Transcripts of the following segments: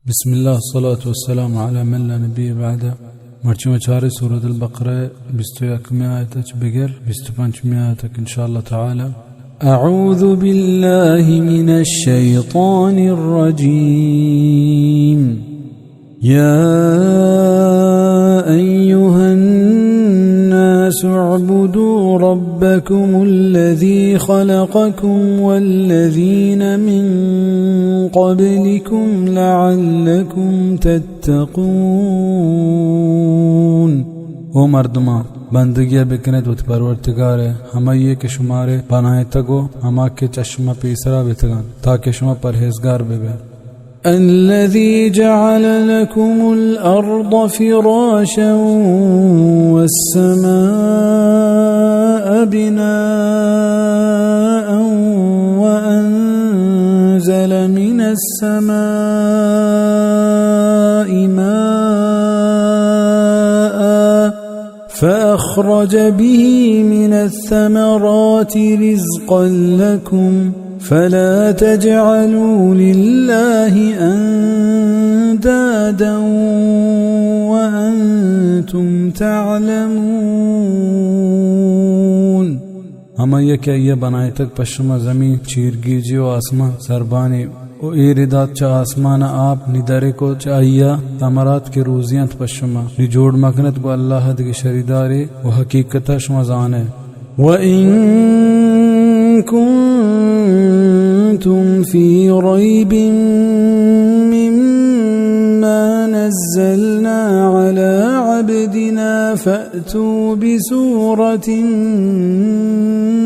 بسم الله، الصلاة والسلام على من لا نبي بعده. مرچی ما چاریں سورة البقرة، بیست و یکمی آیت چ بگر بیست و پنچمی آیت تک ان شاء الله تعالى. أعوذ بالله من الشيطان الرجيم. يا أيها الناس اعبدوا ربكم الذي خلقكم والذين من قبلكم لعلكم تتقون. او مردماں، بندگی ءَ بکنیت وتی پرورتگار ءِ، ہمائی ءَ کہ شمارے بنائینتگ ءُ ہما کہ چہ شما پیسرا بیتگ اَنت، تاکہ شما پرہیزگار بہ بئے. الذي جعل لكم الأرض فراشا والسماء بناء وأنزل من السماء ماء فأخرج به من الثمرات رزقا لكم فلا تجعلوا لله أندادا وأنتم تعلمون. ہمائی ءَ کہ آئی ءَ بنائینتگ پہ شما زمین چیرگیجی ءُ آسمان سربانی ءُ ایر دات چہ آسمان ءَ آپ، نی درے کت چہ آئی ءَ ثمرات کہ روزی اَنت پہ شما، نی جوڑ مکنت گوں اللہ ءَ دگہ شریدارے ءُ حقیقت ءَ شما زان ئے. وإن كنتم في ريب مما نزلنا على عبدنا فأتوا بسورة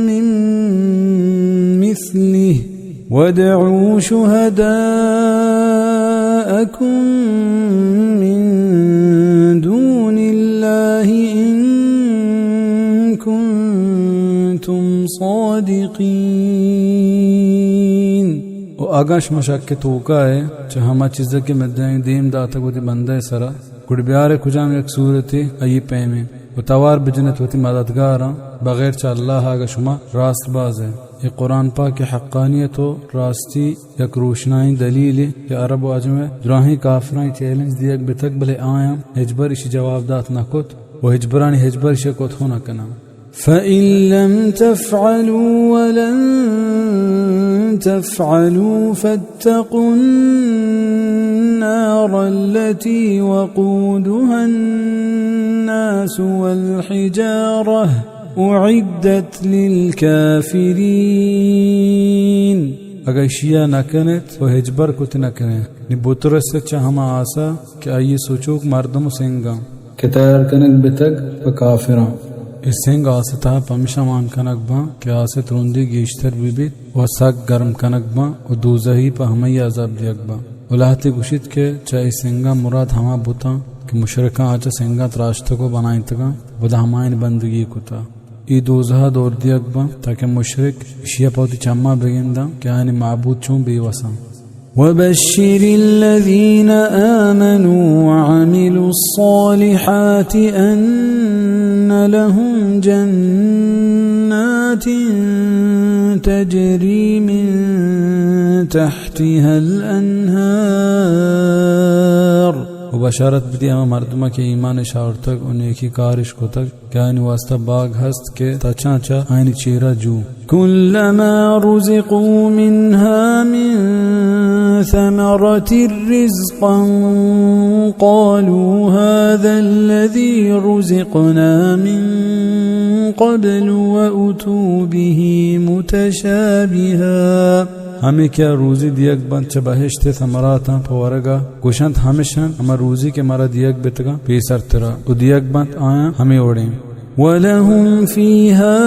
من مثله وادعوا شهداءكم من دون الله إن كنتم صادقين. ءُ اگاں شما شک ءِ توکا ئے چہ ہما چیز ءَ کہ ما دیم داتگ وتی بندہ ءِ سرا، گڑا بیارے کجام یک سورتے آئی ءِ پیمیں ءُ توار بجنت وتی مددگاراں بغیر چہ اللہ ءَ، اگاں شما راست باز ئے. اے قرآن پاک ءِ حقانیت ءُ راستی یک روشنائیں دلیلے کہ عرب ءُ عجم ءِ دراہیں کافراں چیلنج دیگ بیتگ، بلے آیاں ہچبر ایشی جواب دات نہ کت ءُ ہچبرانی ہچبر ایشی ءَ کت ہوں نہ کناں. فإن لم تفعلوا ولن تفعلوا فاتقوا النار التي وقودها الناس والحجارة أعدت للكافرين. اگاں ایشی ءَ نہ کنیت ءُ ہچبر کت نہ کنیت، نی بترس ئے چہ ہما آس ءَ کہ آئی ءِ سچوک مردم ءُ سنگ اَنت، کہ تیار کنگ بیتگ پہ کافراں. اے سنگ آس ءِ تہا پمیشا مان کنگ باں کہ آس ءِ ترندی گیشتر بہ بیت ءُ سک گرم کنگ باں ءُ دوزہی پہ ہمائی ءَ عذاب دیگ باں. ءُ لہتے گوشیت کہ چہ اے سنگاں مراد ہما بتاں کہ مشرکاں آ چہ سنگاں تراشتگ ءُ بنائینتگ اَنت، پدا ہمایانی بندگی کتہ. اے دوزہ ءَ دور دیگ باں تاکہ مشرک ایشی ءَ پہ وتی چماں بگنداں کہ آیانی معبود چون بے وس اَنت. وبشر الذين آمنوا وعملوا الصالحات أن لهم جنات تجري من تحتها الأنهار. ءُ بشارت بدئے ہما مردماں کہ ایمان اش آورتگ ءُ نیکی کارش کتگ کہ آیانی واسطہ باگ ہست کہ تچاں چہ آیانی چیرا جو. كلما رزقوا منها من ثمرة رزقا قالوا هذا الذي رزقنا من قبل وأتوا به متشابها. ہمے کہ آ روزی دیگ بنت چہ بہشت ءِ ثمراتاں پہ ورگ ءَ، گوشنت ہمش اَنت ہما روزی کہ مارا دیگ بیتگ اَنت پیسرترا، ءُ دیگ بنت آیاں ہمے وڑیں. ولهم فيها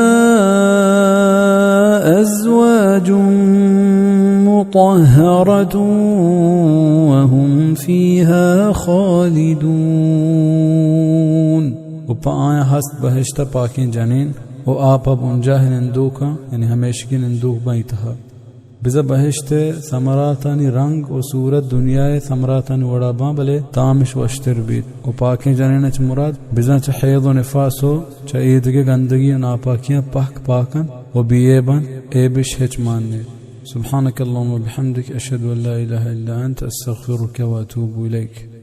أزواج مطهرة وهم فيها خالدون. ءُ پہ آیاں ہست بہشت ءَ پاکیں جنین ءُ آ پہ بنجاہ نندوکاں، یعنی ہمیشگی نندوک باں تہا. بزاں بہشت ءِ ثمراتانی رنگ ءُ صورت دنیا ءِ ثمراتانی وڑا باں، بلے تامش وشتر بیت. ءُ پاکیں جنین ءَ چہ مراد بزاں چہ حیض ءُ نفاس ءُ چہ ایدگہ گندگی ءُ ناپاکیاں پہک پاک اَنت ءُ بے عیب اَنت، عیبش ہچ مان نیت. سبحانك اللهم وبحمدك، أشهد أن لا إله إلا أنت، أستغفرك وأتوب إليك.